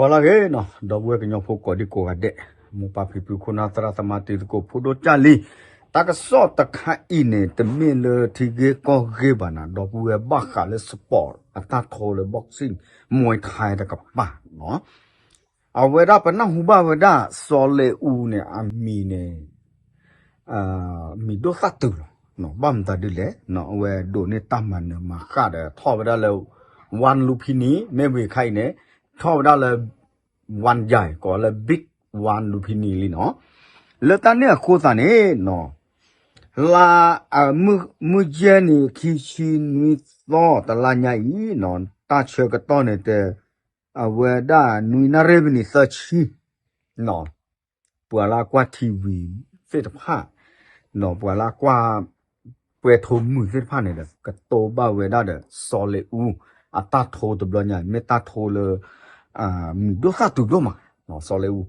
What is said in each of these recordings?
ပှၤလၢဂ့ၤနီၤ ဒီပုၢ်ဝဲၢ်ကညီဖိကိးဒံကိးဂၤဒဲး, မိၢ်ပၢ်ဖံဖု ခိၣ်နၢ်သရၣ်သမါတံၤသကိး ဖိဒိၣ်ကၢ်လံၤ, တၢ်ကစီၣ်တခါအံၤန့ၣ် တမ့ၢ်လၢထံဂ့ၢ်ကီၢ်ဂ့ၢ်ဘၣ်နၤ ဒီပုၢ်ဝဲၢ် ဘၣ်ဃးလၢ sport အတၢ်ထိလၢ boxing Muay Thai တကပၤနီၤ. အဝဲဒၣ်ပနၢ်ဟူဘၣ်ဝဲဒၣ် စီၤလ့အူန့ၣ် အမံၤန့ၣ် မံၤဒိၣ်သၣ်တုၤလီၤ. ဘၣ်မတၤဒ်လဲၣ်, အဝဲဒိးန့ၢ်တၢ်မၤနၢၤမၤဃၣ်ဒီး ထီၣ်ဝဲဒၣ်လၢ One Lumpini မ့ၢ်ဝံၤခါအံၤန့ၣ် ထီၣ်ဝဲဒၣ်လၢ One Jai ကိးလၢ Big One Lumpini လံနီၤ. လၢတၢ်န့ၣ်အဃိသတးန့ၣ်နီၤ, လါ မုၢ်ယဲၢ်နံၤ ခံဆံနွံသီ တလါညါအံၤနီၤ, တၢ်ဆၢကတီၢ်န့ၣ် အဝဲဒၣ်နွံနၣ်ရံၣ်မံးနံးသၢဆံနီၤ, ပှၤလၢအကွၢ် TV သ့ၣ်တဖၣ်နီၤ, ပှၤလၢအကွၢ် ပွဲထိမုၢ်သ့ၣ်တဖၣ်န့ၣ်ဒီး ကတိၤဘၣ်ဝဲဒၣ်ဒီး စီၤလ့အူ အတၢ်ထိတဘျီညါ မ့ၢ်တၢ်ထိလၢ မံၤဒိၣ်သၣ်တုၤဒိၣ်မး စီၤလ့အူ.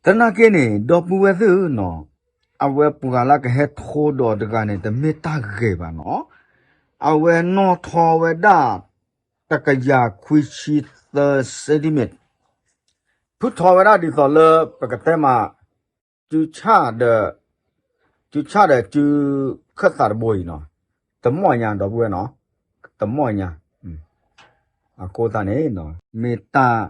သနာ်က့န့ၣ် ဒီပုၢ်ဝဲၢ်သ့ၣ်ဧၢနီၤ, အဝဲပှၤလၢကဟဲထိဒီးတဂၤန့ၣ် တမ့ၢ်တၢ်ဂ့ၤဘၣ်နီၤ. အဝဲနီၢ်ထီဝဲဒၣ် တကယၤခွံဆံသၢ centimeter, ဖုထီဝဲဒၣ်ဒ်သိးလၢပကတဲမး စုဆၣ်ဒီး စုဆၣ်ဒီးစုခၢၣ်သးတဘိအံၤနီၤ, တမီၢ်ညါ ဒီပုၢ်ဝဲၢ်နီၤ, တမီၢ်ညါ. အဃိသတးန့ၣ် မ့ၢ်တၢ်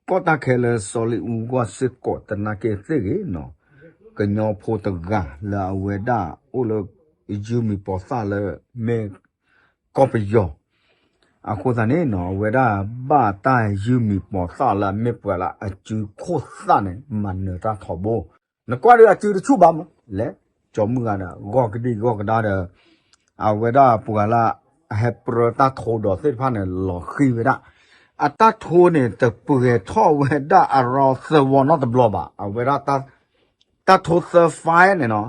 ကီတၢ်ခဲလၢစီၤလ့အူဂီၢ်စ့ၢ်ကီးသနာ်က့သ့ၣ်ဂ့ၤနီၤ, ကညီဖိတဂၤလၢအဝဲဒၣ်အိၣ်လၢ ယုၢ်မံၤပိာ်သၣ်လၢ မ့ၢ်ကီၢ်ပယီၤ အဃိသတးန့ၣ်နီၤ အဝဲဒၣ်ဘၣ်တၢ်ယုၢ်မံၤပိာ်သၣ်လၢအမ့ၢ်ပှၤလၢအစုခိၣ်သၣ်န့ၣ် မၤနၢၤတၢ်ထီဘိ. နကွၢ်ဒီးအစုတဆူၣ်ဘၣ်မး လဲၤ ကၠီမုၢ်ဂၤဒီး ဂီၢ်ကဒံဂီၢ်ကဒါဒီး အဝဲဒၣ်ပှၤလၢအဟဲပြၢတၢ်ထိဒီးသ့ၣ်တဖၣ်န့ၣ် လီၤဃံၤဝဲဒၣ်. အတၢ်ထိန့ၣ် တပှဲၤထီၣ်ဝဲဒၣ်အရီသၢဝီနီတဘျီဘၣ်. အဝဲဒၣ် တၢ်ထိသၢ fight န့ၣ်နီၤ,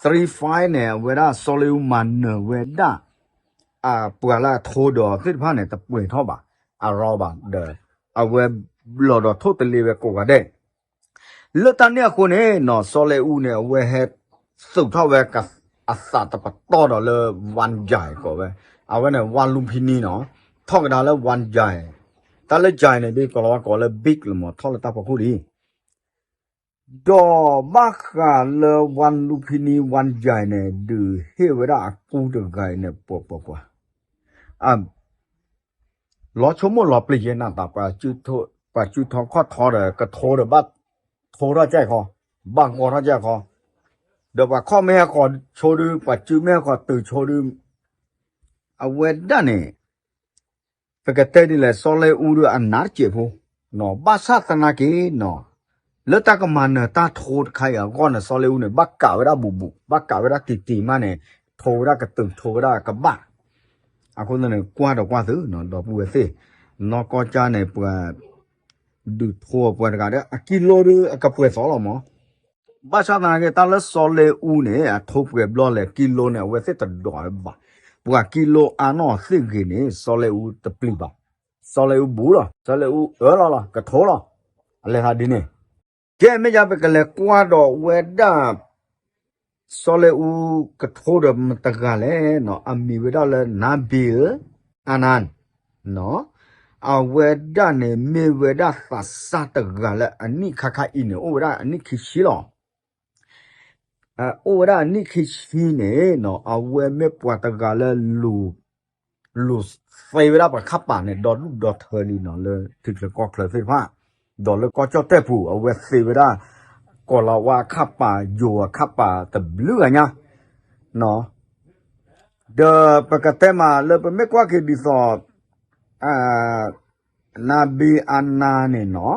three fight န့ၣ် အဝဲဒၣ်စီၤလ့အူမၤနၢၤဝဲဒၣ် ပှၤလၢအထိဒီးသ့ၣ်တဖၣ်န့ၣ် တပှဲၤထီၣ်ဘၣ် အရီဘၣ်ဒီး အဝဲဘျီၣ်ဒီးထိၣ်တလ့ဝဲကိးဂၤဒဲး. လၢတၢ်န့ၣ်အဃိန့ၣ်နီၤ စီၤလ့အူန့ၣ် အဝဲဟဲသုးထီၣ်ဝဲ အသးတပတီၢ်ဒီးလၢ One Jai ကိးဝဲ, အဝဲန့ၣ် One Lumpini နီၤ, ထီၣ်ကဒါလၢ One Jai, တၢ်လၢ Jai န့ၣ် ဒ်ကိးလီၤဝါကိးလၢ big လၢမ့ၢ်ထီၣ်လၢတၢ်ဖီခိၣ်လံ ဒီးဘၣ်ဃးလၢ One Lumpini One Jai န့ၣ် ဒုးဟ့ၣ်ဝဲဒၣ်အကူတဂၤအံၤန့ၣ် ပှၤပှၤပှၤ လီၤဆိကမိၣ်လီၤပျံၤယဲနၤတၢ် ပှၤစုထီခီၣ်ထီဒီး ကထိဒီးဘၣ်ထိထီၣ်ကဲၣ်ခီ, ဘၣ်ဂီၢ်ထီၣ်ကဲၣ်ခီ, ဒီးပှၤခီၣ်မ့ၢ်ဟဲဃီၤဆိဒု ပှၤစုမ့ၢ်ဟဲဃီၤတုၤဆိဒု အဝဲဒၣ်န့ၣ် ပကတဲဒ်လဲၣ် စီၤလ့အူဒီးအနးတစဲးဖိ, ဘၣ်ဆၣ်သနာ်က့နီၤ လၢတၢ်ကမၤနၢၤတၢ်ထိတခါအံၤအဂီၢ်န့ၣ် စီၤလ့အူန့ၣ် ဘၣ်ကးဝဲဒၣ်ဘူးဘူး ဘၣ်ကးဝဲဒၣ်တံၢ်တံၢ်မးန့ၣ် ထိဝဲဒၣ်ကတုၤထိဝဲဒၣ်ကဘၣ်. အဃိသတးန့ၣ် ကွၢ်ဒီးကွၢ်သု ဒီပုၢ်ဝဲၢ်သ့ၣ်, နီၢ်ကီၢ်ကၢ်န့ၣ် ပှၤ ဒုးထိပှၤတဂၤဒီး အကံလိဒုးအကပှဲၤသီလီၤမး. ဘၣ်ဆၣ်သနာ်က့ တၢ်လၢစီၤလ့အူန့ၣ် အထိပှဲၤဘျီလဲၣ် ကံလိန့ၣ် အဝဲသ့ၣ်တဒိးဝဲဘၣ်. ပှၤကံလိအါနီၢ်သ့ၣ်ဂ့ၤန့ၣ် စီၤလ့အူတပျံၤဘၣ်. စီၤလ့အူဘူးလီၤ စီၤလ့အူအၢလီၤလီၤ ကထိလီၤ. အလဲၤဟးဒ်န့ၣ် ကဲမ့ၢ်ယါ ပကလဲၤကွၢ်ဒီးဝဲဒၣ် စီၤလ့အူကထိဒီးမတၤတဂၤလဲၣ်နီၤ အမံၤဝဲဒၣ်လၢ Nabil Adnan နီၤ, အဝဲဒၣ်န့ၣ် မ့ၢ်ဝဲဒၣ်သးစၢ်တဂၤလၢအနံၣ်ခါခါအံၤန့ၣ် အိၣ်ဝဲဒၣ်အနံၣ်ခံဆံလီၤ. အိၣ်ဝဲဒၣ်အနံၣ်ခံဆံန့ၣ်နီၤ အဝဲမ့ၢ်ပှၤတဂၤလၢ လူၤသ့ဝဲဒၣ်ပှၤခးပာ်န့ၣ် ဒီဒူၣ်ဒီထၢလံနီၤ လၢထံချၢကီၢ်ချၢသ့ၣ်တဖၣ်, ဒီးလၢကီၢ်ကၠီၣ်တဲၣ်ပူၤ အဝဲသ့ဝဲဒၣ် ကီၤလၤဝါအခးပာ် ယိၤအခးပာ်တဘျုးဂၤညါ ဒီးပကတဲမးလၢပမ့ၢ်ကွၢ်က့ၤဒ်သိး Nabil Adnan န့ၣ်နီၤ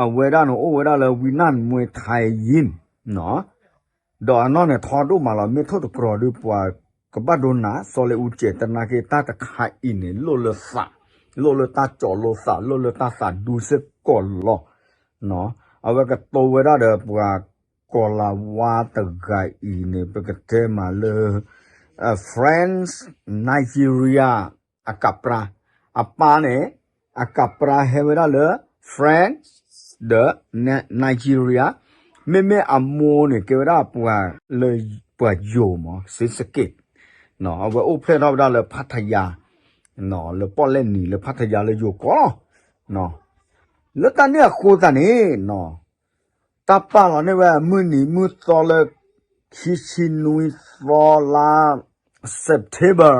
အဝဲဒၣ်န့ၣ်အိၣ်ဝဲဒၣ်လၢ Vietnam Muay Thai Gym နီၤ, ဒီးအနီၢ်န့ၣ်ထီဒိၣ်မးလီၤ မ့ၢ်ထိၣ်တကြီၤဒုးပှၤကဘၣ်ဒိနၤ စီၤလ့အူစဲး သနာ်က့တၢ်တခါအံၤန့ၣ် လိၣ်လၢသး, လိၣ်လၢတၢ်ကၠီလိသး လိၣ်လၢတၢ်သးဒူစ့ၢ်ကီးလီၤ. အဝဲကတိၤဝဲဒၣ်ဒီးပှၤကီၤလၤဝါတဂၤအံၤန့ၣ် ပကတဲမးလၢ France Nigeria အကးပြါ, အပၢ်န့ၣ် အကးပြါဟဲဝဲဒၣ်လၢ France ဒီး Nigeria, မ့မ့ၢ်အမိၢ်န့ၣ် ကဲဝဲဒၣ်ပှၤလၢပှၤယိၤမး စ့စက့း, အဝဲအိၣ်ဖျဲၣ်ထီၣ်ဝဲဒၣ်လၢ Pattaya လၢပီၣ်လဲၣ်နံၤလၢ Pattaya လၢယိၤကီၢ်လီၤ. လၢတၢ်န့ၣ်အဃိသတးန့ၣ် တၢ်ပာ်လီၤန့ၢ်ဝဲမုၢ်နံၤမုၢ်သီလၢ ခံဆံနွံသီလါ September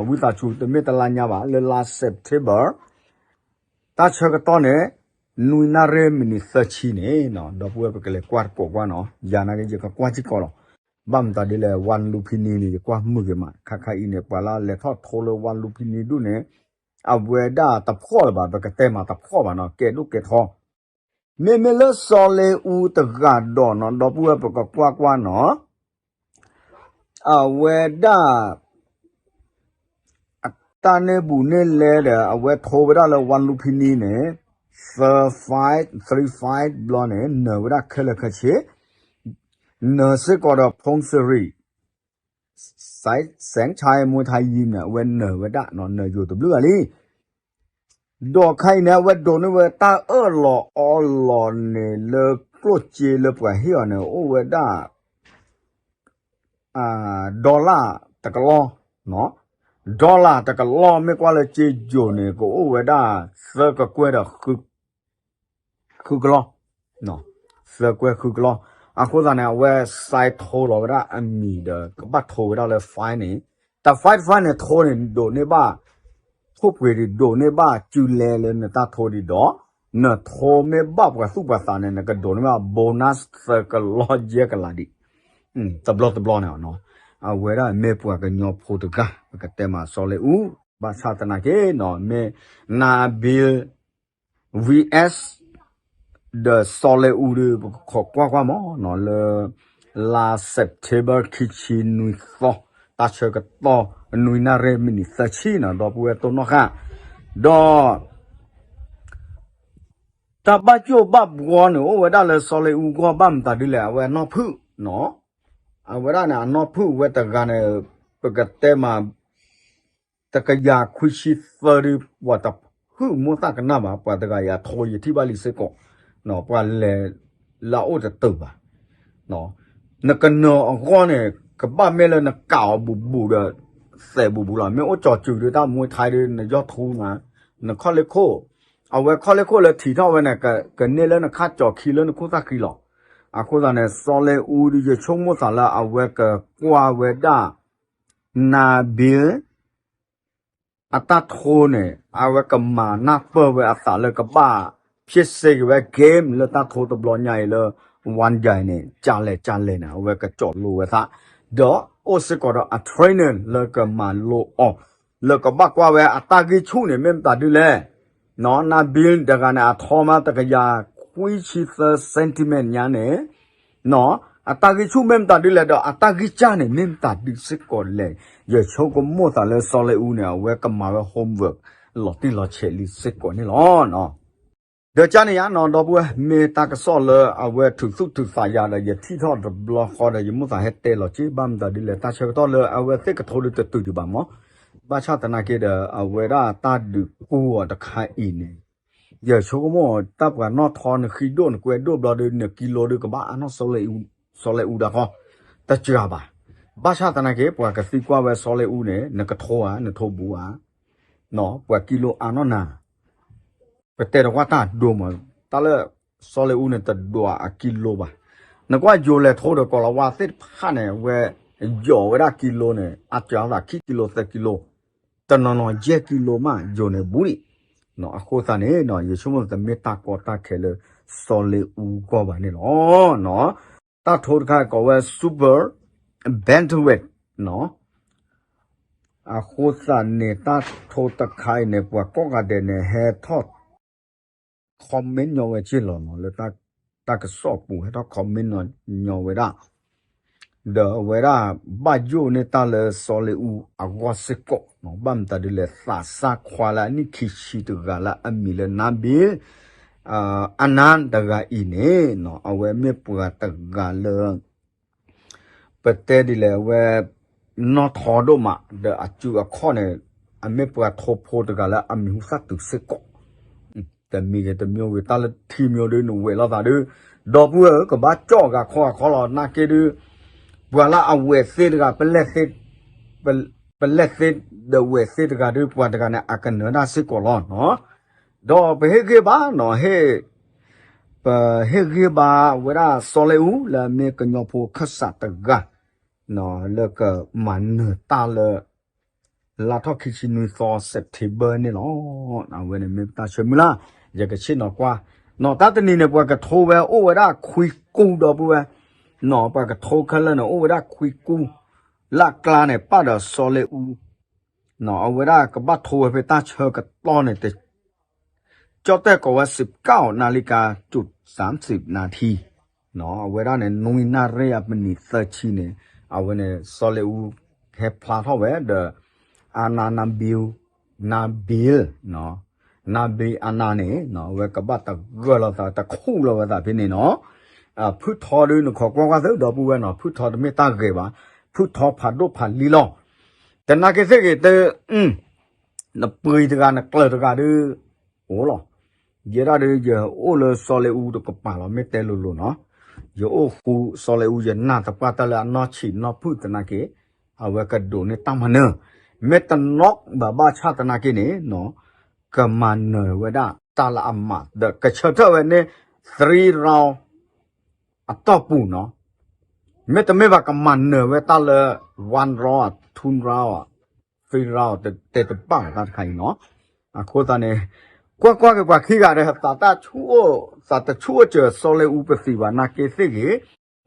ဝံသးစူၤ တမ့ၢ်တလါညါဘၣ် လၢလါ September တၢ်ဆၢကတီၢ်န့ၣ် နွံနၣ်ရံၣ်မံးနံးသၢဆံန့ၣ် ဒီပုၢ်ဝဲၢ်ပကလဲၤကွၢ်တကိးကွၢ်နီၤ ယၤနာ်က့ယကကွၢ်စ့ၢ်ကီးလီၤ. ဘၣ်မတၤဒ်လဲၣ် ဝါလူဖံနံန့ၣ် ယကွၢ်မုာ်ဂ့ၤမး ခါခါအံၤန့ၣ် ပှၤလၢအလဲၤထီၣ်ထိလၢဝါလူဖံနံဒူၣ်န့ၣ် အဝဲဒၣ်တဖှီၣ်လၢၤဘၣ် ပကတဲမးတဖှီၣ်ဘၣ်နီၤ ကဲဒိၣ်ကဲထီ မ့မ့ၢ်လၢစီၤလ့အူတဂၤဒီးနီၤ ဒီပုၢ်ဝဲၢ်ပကကွၢ်ကွၢ်နီၤ အဝဲဒၣ် တၢ်န့ၢ်ဘူးန့ၢ်လဲဒီး အဝဲထိဝဲဒၣ်လၢဝါလူဖံနံန့ၣ် သၢ five three five ဘျီန့ၣ် နၢၤဝဲဒၣ်ခဲလၢာ်ခဲဆ့ နၢၤစ့ၢ်ကီးဒီး ဖူၣ်စရံး စဲးခါအံၤ မွဲထါယံၤန့ၣ် အဝဲနၢၤဝဲဒၣ် နၢၤယိာ်တဘျုးဂၤလံ ဒီးခဲအံၤန့ၣ် အဝဲဒိးန့ၢ်ဝဲတၢ်အၢၣ်လီၤအီလီၤန့ၣ် လၢကျိၣ်စ့လၢပှၤဟ့ၣ်အီၤန့ၣ် အိၣ်ဝဲဒၣ် dollar တကလီၢ်, dollar တကလီၢ် မ့ၢ်ကွၢ်လၢစ့ယိာ်န့ၣ် ကအိၣ်ဝဲဒၣ် သၢကကွဲၢ်ဒီး ဃုကလီၢ်, သၢကွဲၢ်ဃုကလီၢ်, အဃိသတးန့ၣ် အဝဲစဲးထိလီၤဝဲဒၣ်အမံၤဒီး ကဘၣ်ထိဝဲဒၣ်လၢ fine န့ၣ်, တၢ် fine fine န့ၣ်ထိန့ၣ် ဒိးန့ၢ်ဘၣ် ထိၣ်ပှ့ၤဒံး ဒိးန့ၢ်ဘၣ်စုလဲလၢနတၢ်ထိဒံးဒီး နထိမ့ၢ်ဘၣ်ပှၤသူၣ်ပှၤသးန့ၣ် နကဒိးန့ၢ်ဘၣ် bonus သၢကလီၢ်ယဲၢ်ကလးဒံး, တဘျီတဘျီန့ၣ် အဝဲဒၣ်မ့ၢ်ပှၤကညီဖိတဂၤ ပကတဲမးစီၤလ့အူ, ဘၣ်ဆၣ်သနာ်က့နီၤ မ့ၢ် Nabil V S ဒီးစီၤလ့အူဒီး ပကခိးကွၢ်ကွၢ်မးနီၤ လၢ လါ September ခံဆံနွံသီ, တၢ်ဆၢကတီၢ် နွံနၣ်ရံၣ်မံးနံးသၢဆံနီၤ ဒီပုၢ်ဝဲၢ်တိၢ်နီၣ်ဃာ်, ဒီး တၢ်ဘၣ်ယိၣ်ဘၣ်ဘှီန့ၣ် အိၣ်ဝဲဒၣ်လၢစီၤလ့အူအဂီၢ် ဘၣ်မတၤဒ်လဲၣ် အဝဲအနီၢ်ဖုၣ်နီၤ, အဝဲဒၣ်န့ၣ် အနီၢ်ဖုၣ်ဝဲတဂၤန့ၣ် ပကတဲမး တကယၤခွံဆံသၢဒု ပှၤတဟုၣ်မိၣ်သၣ်ကနၣ်ဘၣ် ပှၤတဂၤအံၤအထိယထံၣ်ဘၣ်လံစ့ၢ်ကီး, ပှၤလဲၤလၢအအိၣ်တတုာ်ဘၣ်, နကနၢၤအဂီၢ်န့ၣ် ကဘၣ်မ့ၢ်လၢနကးအီၤဘူးဘူးဒီး သဲးဘူးဘူးလီၤ, မ့ၢ်အိၣ်ကၠီၤစုၤဒု တၢ်မူထါဒု နယီၢ်ထူမး, နခီၣ်လ့ၢ်ခိၣ်, အဝဲခီၣ်လ့ၢ်ခိၣ်လၢထံးထီၣ်ဝဲန့ၣ် ကန့ၢ်လၢနခါကၠီၤခံလၢနခိၣ်သၣ်ဃံလီၤ, အဃိသတးန့ၣ် စီၤလ့အူဒု ယဆိကမိၣ်သးလၢအဝဲကကွၢ်ဝဲဒၣ် Nabil အတၢ်ထိန့ၣ် အဝဲကမၤနၢ်ပၢၢ်ဝဲအသးလၢကဘၣ် ဖျ့စ့က့ၤဝဲ game လၢတၢ်ထိတဘျီညါအံၤလၢ ဝါယၤန့ၣ် ကလဲၣ်ကလဲၣ်န့ၣ် အဝဲကစီၣ်လိဝဲသး, ဒီးအိၣ်စ့ၢ်ကီးဒီးအ trainer လၢကမၤလိအီၤ လၢကဘၣ်ကွၢ်ဝဲအတၢ်ဂံၢ်ဆူၣ်န့ၣ် မ့ၢ်မတၤဒ်လဲၣ် Nabil တဂၤန့ၣ် အထိမးတကယၤခွံဆံသၢ centimeter ညါန့ၣ် အတၢ်ဂံၢ်ဆူၣ်မ့ၢ်မတၤဒ်လဲၣ်ဒီး အတၢ်ဂံၢ်စၢ်န့ၣ် မ့ၢ်မတၤဒ်စ့ၢ်ကီးလဲၣ်, ယဆိကမိၣ်သးလၢစီၤလ့အူန့ၣ် အဝဲကမၤဝဲ homework လီၤတံၢ်လီၤဆဲးလံစ့ၢ်ကီးန့ၣ်လီၤ. ဒီးကန့ၣ်ယါနီၤ ဒီပုၢ်ဝဲၢ် မ့ၢ်တၢ်ကစီၣ်လၢအဝဲထုးသူၣ်ထုးသးယၤဒီး ယထံၣ်ထီၣ်တဘျီဃီဒီး ယမိၣ်သးဟဲတဲလီၤက့ၤ ဘၣ်မတၤဒ်လဲၣ် တၢ်ဆၢကတီၢ်လၢအဝဲသ့ၣ်ကထိဒုတတုာ်ဒံးဘၣ်မး, ဘၣ်ဆၣ်သနာ်က့ဒီး အဝဲဒၣ်တၢ်ဒုးကူအီၤတခါအံၤန့ၣ် ယဆိကမိၣ် တၢ်ပှၤနီၣ်ထီနဃံဒိၣ်နကွဲဒိၣ်ဘျီဒီး နကံလိဒုကဘၣ်အါနီၢ်စီၤလ့အူ, စီၤလ့အူဒၣ်ဃီ, တစှၤဘၣ်. ဘၣ်ဆၣ်သနာ်က့ ပှၤကသံကွၢ်ဝဲစီၤလ့အူန့ၣ် နကထိဧါ နထိဘူးဧါ, ပှၤကံလိအါနီၢ်နၤ ပတဲတကွၢ်တၢ်ဒိမး, တၢ်လၢ စီၤလ့အူန့ၣ် တဒွးအကံလိဘၣ်. နကွၢ်ယိၤလဲၤထိဒီး ကီၤလၤဝါသ့ၣ်တဖၣ်န့ၣ် ဝဲယိၤဝဲဒၣ်ကံလိန့ၣ် အစှၤသးခံကံလိသၢကံလိ, တနီၤနီၤယဲၢ်ကံလိမး ယိၤန့ၣ်ဘူးလံ. အဃိသတးန့ၣ် ယဆိကမိၣ်တမ့ၢ်တၢ်ကီတၢ်ခဲလၢ စီၤလ့အူအဂီၢ်ဘၣ်န့ၣ်လီၤ. တၢ်ထိတခါကိးဝဲ super bantamweight အဃိသတးန့ၣ် တၢ်ထိတခါအံၤန့ၣ် ပှၤကိးဂၤဒဲးန့ၣ် ဟဲထီၣ် comment ညီဝဲက့ၢ်လီၤနီၤ လၢတၢ်ကစီၣ်ပူၤ ဟဲထီၣ် comment ညီဝဲဒၣ်, ဒီးအဝဲဒၣ် ဘၣ်ယိၣ်န့ၢ်တၢ်လၢစီၤလ့အူအဂီၢ်စ့ၢ်ကီး, ဘၣ်မတၤဒ်လဲၣ် သးစၢ်ခွါလၢအနံၣ်ခံဆံတဂၤလၢအမံၤလၢ Nabil Adnan တဂၤအံၤန့ၣ် အဝဲမ့ၢ်ပှၤတဂၤလၢ ပတဲဒ်လဲၣ် အဝဲ နီၣ်ထီဒိၣ်မး ဒီးအစုအခီၣ်န့ၣ် အမ့ၢ်ပှၤထိဖိတဂၤလၢအမံၤဟူသၣ်တုၤစ့ၢ်ကီး, တမံၤဂ့ၤတမံၤဂ့ၤ တၢ်လၢထံမံၤဒု နဝဲၢ်လိာ်သးဒု, ဒီပုၢ်ဝဲၢ်ဧၢ ကဘၣ်ကၠီၣ်ဂၤခီဂၤခီလီၤ နာ်က့ဒု, ပှၤလၢအဝဲၢ်သ့တဂၤ ပလဲၢ်သ့ ပလဲၢ်သ့ဒီးဝဲၢ်သ့တဂၤဒု ပှၤတဂၤန့ၣ် အကနၢၤဒၣ်စ့ၢ်ကီးလီၤနီၤ, ဒီးပဟ့ၣ်ဂ့ၢ်ဘၣ်နီၤ ဟ့ၣ် ပဟ့ၣ်ဂံၢ်ဘါဝဲဒၣ်စီၤလ့အူ လၢအမ့ၢ်ကညီဖိခၢၣ်စးတဂၤ လၢကမၤနၢၤတၢ်လၢ လါထီၣ်ခံဆံနွံသီ September န့ၣ်လီၤ. အဝဲန့ၣ်မ့ၢ်ပတၢ်ဆၢမုၢ်လၢ် ယကဆ့ၣ်နီၤကွၢ် နီၢ်တၢ်တနံၤန့ၣ် ပှၤကထိဝဲအိၣ်ဝဲဒၣ်ခွံကူဒီပုၢ်ဝဲၢ် နီၢ်ပှၤကထိခဲလၢာ်န့ၣ် အိၣ်ဝဲဒၣ်ခွံကူ လၢအကျါန့ၣ် ပၣ်ဒီးစီၤလ့အူ နီၢ်အဝဲဒၣ်ကဘၣ်ထိဝဲဖဲတၢ်ဆၢကတီၢ်န့ၣ် ကၠီၣ်တဲၣ်ကိးဝဲ စံးကၣ်အီၤနၣ်ရံၣ်ကၣ် จุดสามสิบนาที နီၢ်အဝဲဒၣ်န့ၣ် နွံနၣ်ရံၣ်အပနံးသၢဆံန့ၣ် အဝဲန့ၣ် စီၤလ့အူ ဟဲဖျါထီၣ်ဝဲဒီး အါနါနါဘံ နါဘံ နါဘံအါနါန့ၣ် အဝဲကဘၣ်တဂၢၢ်လီၤသး တခူၣ်လီၤဝဲသးဖဲန့ၣ်နီၢ် ဖုထီဒုး နခိးကွၢ်ကွၢ်သုဒီပုၢ်ဝဲၢ်နီၢ် ဖုထီတမ့ၢ်တၢ်ဂ့ၤဘၣ် ဖုထီဖးဒိၣ်ဖးလံလီၤ တနာ်က့သ့ၣ်ဂ့ၤတ နပှ့ၤတဂၤ နကျၢၤတဂၤဒုး အိၣ်လီၤ. ယဲဒၣ်ဒုး ယအိၣ်လၢစီၤလ့အူတကပၤလီၤ မ့ၢ်တဲလိၤလိၤနီၤ. ယအိၣ်ဃူစီၤလ့အူ ယနာ်သပှၢ်တၢ်လၢအနီၢ်ဆံးနီၢ်ဖုၣ်သနာ်က့ အဝဲကဒိးန့ၢ်တၢ်မၤနၢၤ မ့ၢ်တနီၣ်ဘၣ်ဘၣ်ဆၣ်သနာ်က့န့ၣ် ကမၤနၢၤဝဲဒၣ်တၢ်လၢအမၤ ဒီးကဆၢထၢၣ်ဝဲန့ၣ် three round အတီၢ်ပူၤနီၤ. မ့တမ့ၢ်ဘၣ် ကမၤနၢၤဝဲတၢ်လၢ one round, two round, three round တဲတဘၣ်တၢ်တခါအံၤနီၤ. အဃိသတးန့ၣ် ကွၢ်ကွၢ်က့ၤပှၤခံဂၤဒီး သးတၢ်ဆူၣ်အိၣ် သးတဆူၣ်အိၣ်စၢၤစီၤလ့အူပသံးဘၣ်နာ်က့သ့ၣ်ဂ့ၤ,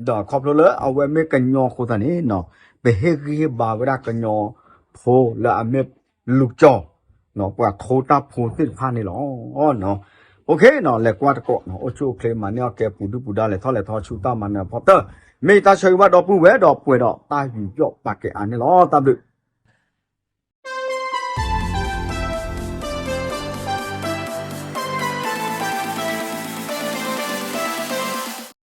ဒီးခီဖျိလၢအဝဲမ့ၢ်ကညီအဃိသတးန့ၣ်နီၤ ပဟ့ၣ်ဂံၢ်ဟ့ၣ်ဘါဝဲဒၣ်ကညီဖိလၢအမ့ၢ်လူၤကၠီ ပှၤထိတၢ်ဖိသ့ၣ်တဖၣ်န့ၣ်လီၤ. အိၣ်ခ့နီၤ လဲၤကွၢ်တကိး အိၣ်ဆူၣ်အိၣ်ချ့မၤန့ၢ်အီၣ်ကဲပူၤဒုၣ်ပူၤဒါ လဲၤထီၣ်လဲၤထီဆူတၢ်မၤနၢၤအဖီတၢၢ် မ့ၢ်ယတၢ်ဆၢဂ့ၤဘၣ်ဒီပုၢ်ဝဲၢ်ဒီး ပှဲၤဒီးတၢ်ယူးယီၣ်ပာ်ကဲအါန့ၣ်လီၤ. တၢ်ဘျုး